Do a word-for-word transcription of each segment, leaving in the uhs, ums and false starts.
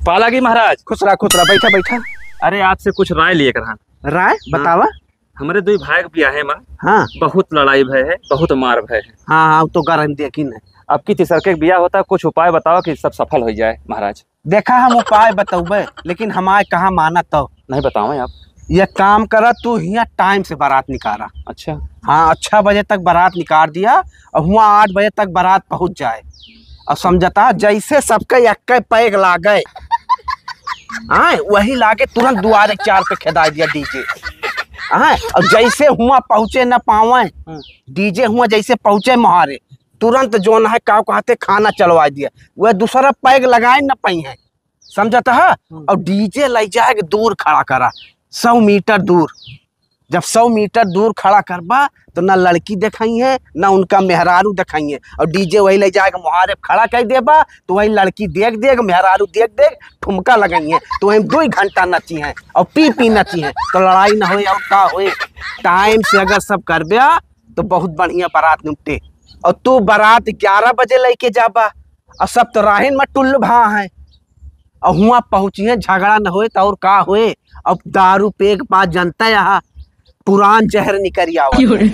पालागी महाराज। खुश रहा, खुश रहा, बैठा, बैठा। अरे, आपसे कुछ राय लिए के रहा। राय? हाँ। बतावा। हमरे दुई भाई के बियाहे मा हाँ। बहुत लड़ाई भय है, बहुत मार भय है। हाँ, हाँ, उ तो गरम देखी न। अब की तीसरके के बियाह होता, कुछ उपाय बतावा कि सब सफल होइ जाए महाराज। देखा, हम उपाय बतउबे, लेकिन हमार कहा माना तो। नहीं बतावे आप। ये काम करा, तू हियाँ टाइम से बारात निकारा। अच्छा। हाँ, छह बजे तक बारात निकाल दिया और हुआँ आठ बजे तक बारात पहुँच जाए। और समझता, जैसे सबके एक्के पैग लागे, हाँ, वही लागे तुरंत दुआरे चार पे खेदाई दिया डीजे। हाँ, और जैसे हुआँ पहुँचे न पावे, हम्म। डीजे हुआँ जैसे पहुँचे मोहारे, तुरंत जौन है का कहते खाना चलवाइ दिया, वह दूसरा पैग लगाए न पइहैं, समझत ह? हम्म। और डीजे लइ जाए के दूर खड़ा करा, सौ मीटर दूर। जब सौ मीटर दूर खड़ा करबा, तो ना लड़की देखइहैं, ना उनका मेहरारू देखइहैं। और डीजे वही लइ जाए के मोहारे खड़ा कइ देबा, तो वही लड़की देख देख, मेहरारू देख देख ठुमका लगइहैं, तो वही दुइ घंटा नचिहैं और पी पी नचिहैं, तो लड़ाई न होए और का होए। टाइम से अगर सब करबे, तो बहुत बढ़िया बारात निपटे। और तू बारात ग्यारह बजे लइके जाबा, और सब तो राहिन में टुल्ल भा हैं, और हुआँ पहुँचिहैं, झगड़ा न होए तो और का होए। अब दारू पेग पा जनता यहाँ पुरान जहर निकरी आवत है।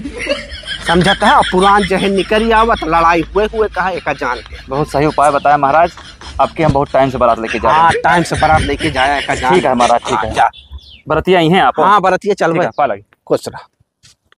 समझत है? पुरान जहर निकरी आवत, लड़ाई हुए हुए कहा एका जान के। बहुत सही उपाय बताया महाराज, अब की हम बहुत टाइम से बारात लेके जा रहे हैं। हाँ, टाइम से बारात लेके जाया एका जान। ठीक है महाराज, ठीक हाँ, है। जा। बरतिया आई हैं आप? हाँ, बरतिया चलबे। ठीक है, पालागी। खुश रहा।